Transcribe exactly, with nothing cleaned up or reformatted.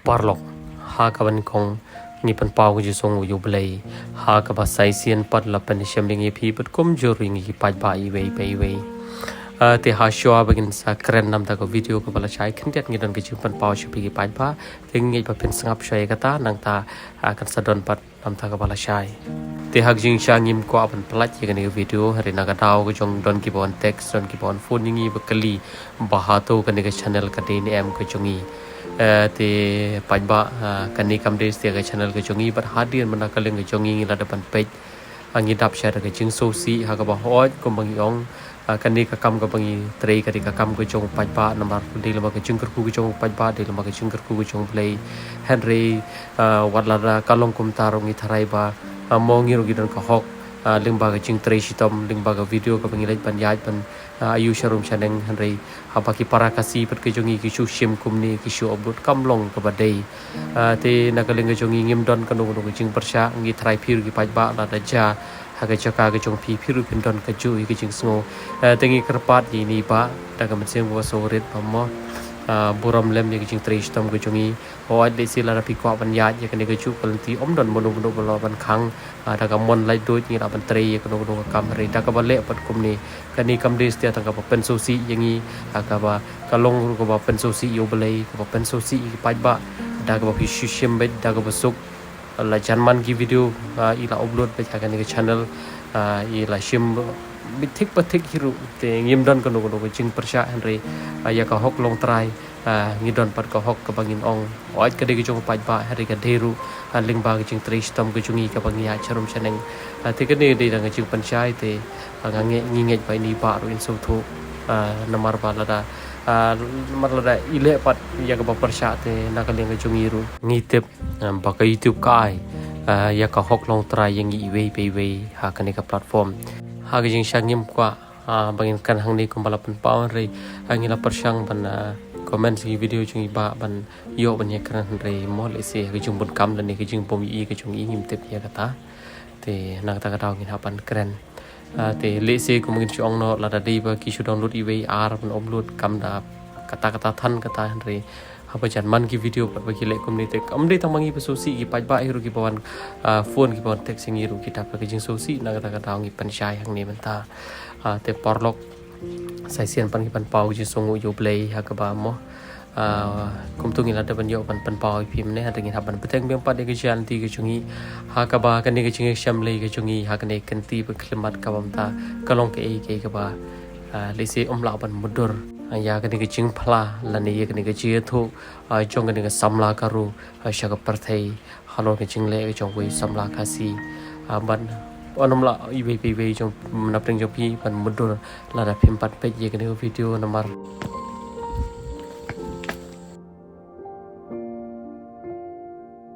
Paralok, ha kaba nyngkong ngi pynpaw ka jingsngewnguh ïa U Blei, ha kaba sa shisien pat la pynshem ïa ngi phi bad kumjuh ruh ïa ngi ki paidbah iwei pa iwei. Ah, te ha shuwa ba ngin sa kren namar ka video kaba lashai, khyndiat ngi don ka jingpynpaw sha phi ki paidbah, te ngi ngeit ba phin sngap shuwa ïa kata, nangta, ah, kan sa don pat namar kaba lashai. Te ha ka jingshisha ngim kwah ban pyllait ïa kane ka video, hynrei na ka daw ka jong don kiba wan text, don kiba wan phone ïa ngi ba kylli ba hato kane ka channel ka dei ne em ka jong ngi. Eh, te paidbah, ah, kane kam dei satia ka channel ka jong ngi, bad hadien mynta ka liang ka jong ngi ngi la dep ban peit. Ah, ngi dap sha da ka jingsngewsih ha kaba hooid kumba ngi ong, ah, kane ka kam kaba ngi trei ka dei ka kam ka jong u paidbah, namar dei lyngba ka jingkyrkhu ka jong u paidbah, dei lyngba ka jingkyrkhu ka jong U Blei. Hynrei, ah, wat lada ka long kumta ruh ngi tharai ba, ah, mo ngi ruh ngi don ka hok, ah, lyngba ka jingtrei shitom, lyngba ka video kaba ngi leit ban ïaid ban, ah, ïoh sharum shaneng, hynrei haba ki para Khasi pat ka jong ngi ki shu shim kumne, ki shu upload, kam long kaba dei. Ah, te na ka liang ka jong ngi ngim don kano kano ka jingpyrshah, ngi tharai phi ruh ki paidbah lada jia ha ka jaka ka jong phi, phi ruh phin don kajuh hi ka jingsngew. Ah, te ngi kyrpad ïa ine i bah da ka mynsiem kaba sngewrit ba mo, ah, burom lem ïa ka jingtrei shitom ka jong ngi. Hooid, lehse lada phi kwah ban ïaid ïa kane kajuh ka lynti, ym don mano mano ba lah ban khang, ah, da ka mon laitluid ngi lah ban trei ïa kano kano ka kam, hynrei da kaba leh pat kumne, kane kam dei satia tang kaba pynsngewsih ïa ngi, ah, kaba ka long ruh kaba pynsngewsih ïa U Blei, kaba pynsngewsih ïa ki paidbah, da kaba phi shu shim beit da kaba suk. La jan man ki video, ah, i la upload beit ha kane ka channel, ah, i la shim beit thik pa thik hi ruh, te ngim don kano kano ka jingpyrshah, hynrei, ah, ïa ka hok Longtrai, ah, ngi don pat ka hok kaba ngin ong, hooid ka dei ka jong u paidbah, hynrei ka dei ruh, ah, lyngba ka jingtrei shitom ka jong ngi kaba ngi ïaid sharum shaneng. Ah, te kane dei tang ka jingpynshai, te, ah, nga ngeit, ngi ngeit ba ine i bah ruh in sngewthuh, ah, namar ba lada, ah, namar lada i leh pat ïa kaba pyrshah, te na ka liang ka jong ngi ruh ngi tip, ah, ba ka YouTube ka ai, ah, ïa ka hok Longtrai ïa ngi iwei pa iwei ha kane ka platform. Ha ka jingshisha ngim kwah, ah, ba ngin kren hangne kumba la pynpaw, hynrei, ah, ngi la pyrshang ban, ah, comment ïa ki video jong i bah ban ïoh ban ïakren, hynrei mo lehse ka jingbun kam lane ka jingbym ïohi ka jong i ngim tip ïa kata. Te na kata ka daw ngin hap ban kren. Ah, te lehse kumba ngin shu ong noh, lada dei ba ki shu download iwei ar ban upload, kam da kata kata than kata, hynrei haba jan man ki video pat ba ki leh kumne, te kam dei tang ma ngi ba sngewsih, ki paidbah hi ruh kiba wan, ah, phone, kiba wan text ïa ngi ruh ki dap da ka jingsngewsih, na kata ka daw ngi pynshai hangne mynta. Ah, te paralok, sa shisien pat ngi pynpaw ka jingsngewnguh ïa U Blei ha kaba mo, ah, kumto ngi la dep ban ïoh ban pynpaw ïa phi mynne, hynrei ngin hap ban bteng biang pat ïa ka jingïaid lynti ka jong ngi ha kaba kane ka jingïashem lei ka jong ngi ha kane ka kynti ba khlem mat kaba mynta ka long kaei kaei kaba, ah, lehse ym lah ban mutdur, ah, ïa kane ka jingphla lane ïa kane ka jingïathuh, ah, jong kane ka samla Garo, ah, sha ka pyrthei halor ka jingleh ka jong uwei u samla Khasi. Ah, ban, ym lah iwei pa iwei jong, na pdeng jong phi ban mutdur lada phim pat peit ïa kane ka video, namar